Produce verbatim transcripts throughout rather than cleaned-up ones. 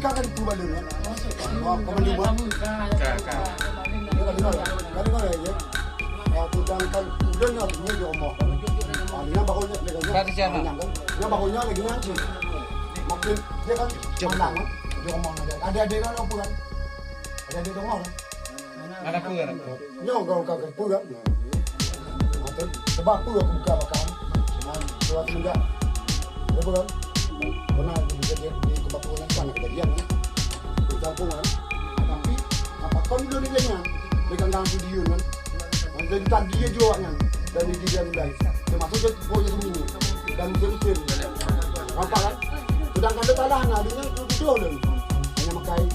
Ka, ka dipeubaloe, ya. Wah, ka mandum, ah. Ka, ka. Ya, ka deungoe, ya. Ka deungoe, ya. Ah, sedangkan ulôn nyoe, nyoe di rumoh. Ah, nyan baru nyoe, nyoe, nyoe. Ka keusian, ah. Nyan, kan. Nyan baru nyoe lagi nyan cit. Makin dia kan malang, kan. Di rumoh nyoe. Ada adik kan, apa kan? Ada adik di rumoh, kan? Ada apa, kan? Nyoe ka, ka, ka, peue kan? Nah, tu, sebab peue aku buka bakam? Nah, sebab semenjak, apa kan? Pernah di, di, di, di tempat orang kan ada kejadian kan? Di kampung kan? Tapi, apa kon dulu ni dia nyan? Dia kan dalam video kan? Nah, jadi tadi dia jawab kan? Dan dia, dia mulai. Termasuk dia, dia sembunyi. Dan dia betul. Nampak kan? Sedangkan dia salah, nah, dia nyan tuduh dia. Hanya makai.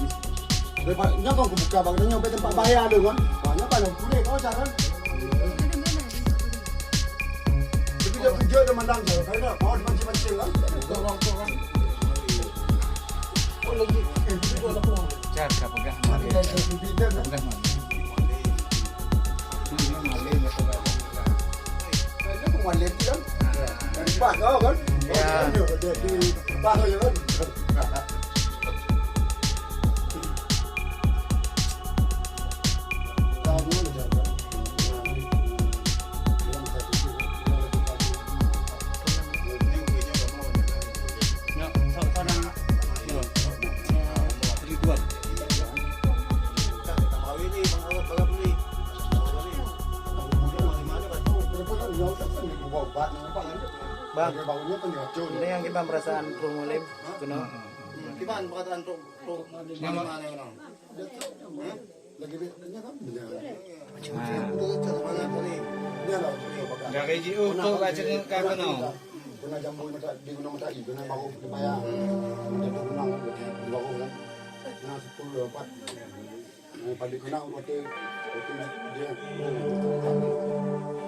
Nyoe kon kubuka bak nyoe, bak teumpat bahya lôn, kan. Wah, nyoe paléng kulét, oh, jangan. Tapi dia pun jeuet dia mandang je, karena mau dipancing-pancing, kan. Orang tu, kan. Oh, lagi. Eh, itu dah lapor. Car ka peugah malem. Tapi dah ada bibit dah, kan. Peugah malem. Ini malem, betul, kan. Ada pun malem tu, kan. Dari pas kau, kan. Ya. Dia, dia, dia, pas kau, ya, kan. Bang, ini yang kita perasaan Bro Mualim, kena. Kiban perasaan Bro, Bro Mualim, mana orang? Dari jiôh tu ka ceungeuh ka keunoe. Kena jambu mata, di gunong mata i, kena bahu di payah. Di gunong, di bahu kan. Nah, sepuluh empat. Nah, padi kena kote, kote dia.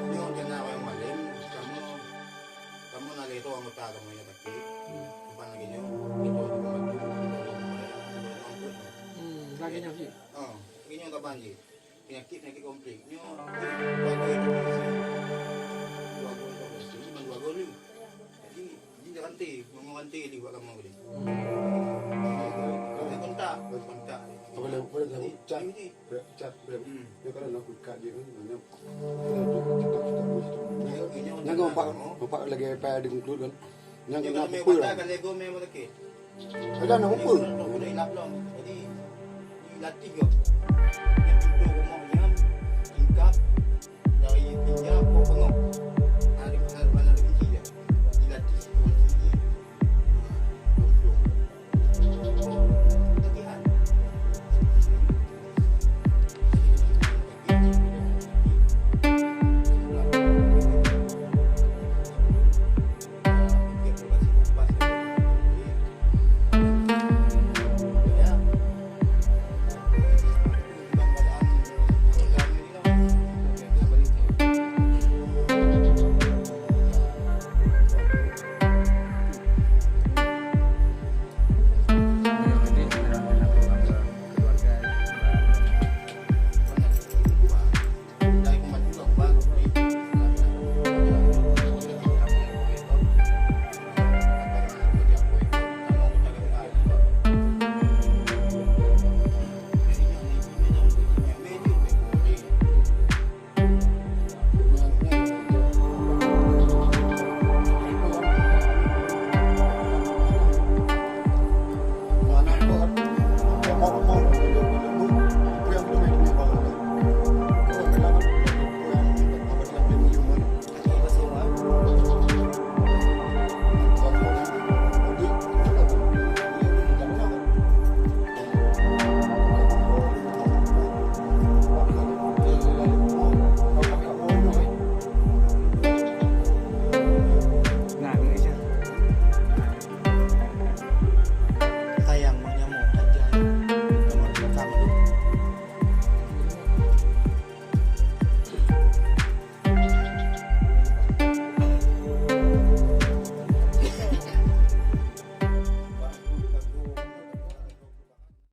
Nyoe kena orang malem, kamu, kamu nak itu anggota kamu yang sakit. Bukan lagi nyoe, itu. Hmm, lagi nyoe. Ah, lagi nyoe kapan je? Penyakit-penyakit komplik. Nyoe, dua gol. Dua gol, dua gol. Jadi, jadi rantai, memang rantai di buat kamu tadi. Rantai kontak, kontak. Apa boleh, boleh tahu? Jadi, cat, jadi, cat, boleh. Hmm. Dia kalau nak buka dia kan, banyak. Jangan nampak, nampak lagi apa yang dikongklut kan. Nyang kena pukul lah. Ada nak pukul. Jadi, dilatih kau. Yang pintu rumah nyan, tingkap,